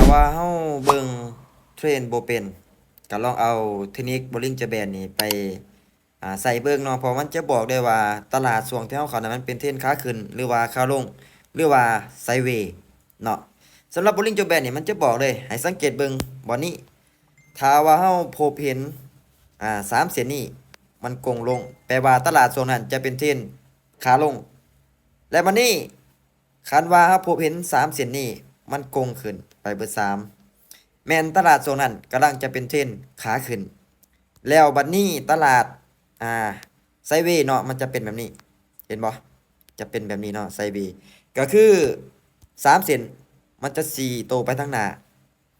ວ່າເຮົາເບິ່ງເທຣນບໍ່ເປັນ ກໍລອງເອົາເທັກນິກ Bollinger Band ນີ້ໄປ ອ່າ ໃສ່ເບິ່ງເນາະ ເພາະມັນຈະບອກໄດ້ວ່າຕະຫຼາດຊ່ວງທີ່ເຮົາເຂົ້ານັ້ນ ມັນເປັນເທຣນຂາຂຶ້ນ ຫຼືວ່າຂາລົງ ຫຼືວ່າໄຊເວເນາະ. ສຳລັບ Bollinger Band ນີ້ ມັນຈະບອກເລີຍ ໃຫ້ສັງເກດເບິ່ງບ່ອນນີ້ ຖ້າວ່າເຮົາພົບເຫັນ ອ່າ ສາມເສັ້ນນີ້ ມັນກົງລົງ ແປວ່າຕະຫຼາດຊ່ວງນັ້ນຈະເປັນເທຣນຂາລົງ ແລະ ບັດນີ້ ຄັນວ່າເຮົາພົບເຫັນສາມເສັ້ນນີ້ ມັນກົງຂຶ້ນໄປເບີດສາມ ແມ່ນຕະຫຼາດຊ່ວງນັ້ນກຳລັງຈະເປັນເທຣນຂາຂຶ້ນ. ແລ້ວບັດນີ້ຕະຫຼາດ ອ່າ ໄຊເວເນາະ ມັນຈະເປັນແບບນີ້ ເຫັນບໍ່? ຈະເປັນແບບນີ້ເນາະ ໄຊເວ ກໍຄືສາມເສັ້ນ ມັນຈະຊີ້ໂຕໄປທາງໜ້າ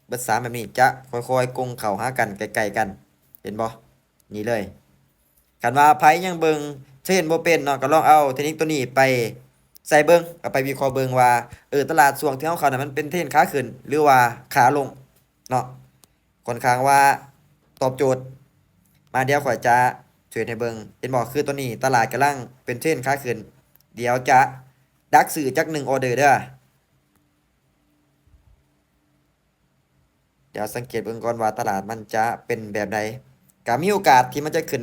ເບີດສາມແບບນີ້ ຈະຄ່ອຍໆກົງເຂົ້າຫາກັນ ໃກ້ໆກັນ ເຫັນບໍ່? ນີ້ເລີຍ. ຄັນວ່າໃຜຍັງເບິ່ງເທຣນບໍ່ເປັນເນາະ ກໍລອງເອົາເທັກນິກໂຕນີ້ໄປໃສ່ເບິ່ງ ເອົາໄປວິເຄາະເບິ່ງວ່າ ເອີ ຕະຫຼາດຊ່ວງທີ່ເຮົາເຂົ້ານັ້ນ ມັນເປັນເທຣນຂາຂຶ້ນ ຫຼືວ່າຂາລົງເນາະ. ຂ້ອນຂ້າງວ່າຕອບໂຈດ. ມາ ດຽວຂ້ອຍຈະເທຣດໃຫ້ເບິ່ງ ເຫັນບໍ່? ຄືຕອນນີ້ຕະຫຼາດກຳລັງເປັນເທຣນຂາຂຶ້ນ ດຽວຈະດັກຊື້ຈັກໜຶ່ງອໍເດີເດີ. ດຽວສັງເກດເບິ່ງກ່ອນວ່າຕະຫຼາດມັນຈະເປັນແບບໃດ. ກະມີໂອກາດທີ່ມັນຈະຂຶ້ນ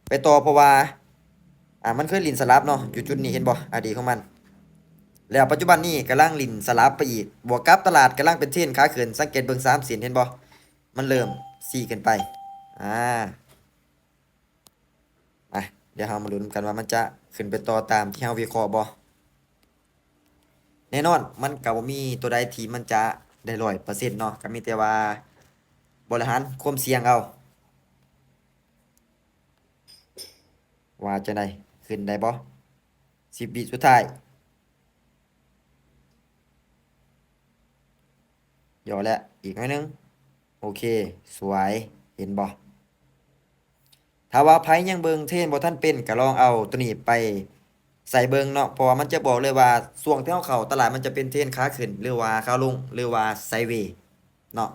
ໄປຕໍ່ ເພາະວ່າ ອ່າ ມັນເຄີຍຫຼິ້ນສະຫຼັບເນາະ ຢູ່ຈຸດນີ້ ເຫັນບໍ່? ອາ ດີຂອງມັນ ແລ້ວປັດຈຸບັນນີ້ກຳລັງຫຼິ້ນສະຫຼັບໄປອີກ ບວກກັບຕະຫຼາດກຳລັງເປັນເທຣນຂາຂຶ້ນ. ສັງເກດເບິ່ງສາມເສັ້ນ ເຫັນບໍ່? ມັນເລີ່ມຊີ້ຂຶ້ນໄປ ອາ ມາ ດຽວເຮົາມາລຸ້ນນຳກັນວ່າມັນຈະຂຶ້ນໄປຕໍ່ຕາມທີ່ເຮົາວິເຄາະບໍ່? ແນ່ນອນ ມັນກໍບໍ່ມີຕົວໃດທີ່ມັນຈະໄດ້ຮ້ອຍເປີເຊັນເນາະ ກໍມີແຕ່ວ່າບໍລິຫານຄວາມສ່ຽງເອົາ. ວ່າຈັ່ງໃດ? ຂຶ້ນໄດ້ບໍ່? ສິບວິສຸດທ້າຍ. ຫຍໍ້ແລ້ວ ອີກໜ້ອຍໜຶ່ງ. ໂອເຄ ສວຍ ເຫັນບໍ່? ຖ້າວ່າໃຜຍັງເບິ່ງເທຣນບໍ່ທັນເປັນ ກໍລອງເອົາໂຕນີ້ໄປໃສ່ເບິ່ງເນາະ ເພາະວ່າມັນຈະບອກເລີຍວ່າຊ່ວງທີ່ເຮົາເຂົ້າຕະຫຼາດ ມັນຈະເປັນເທຣນຂາຂຶ້ນ ຫຼືວ່າຂາລົງ ຫຼືວ່າໄຊເວເນາະ.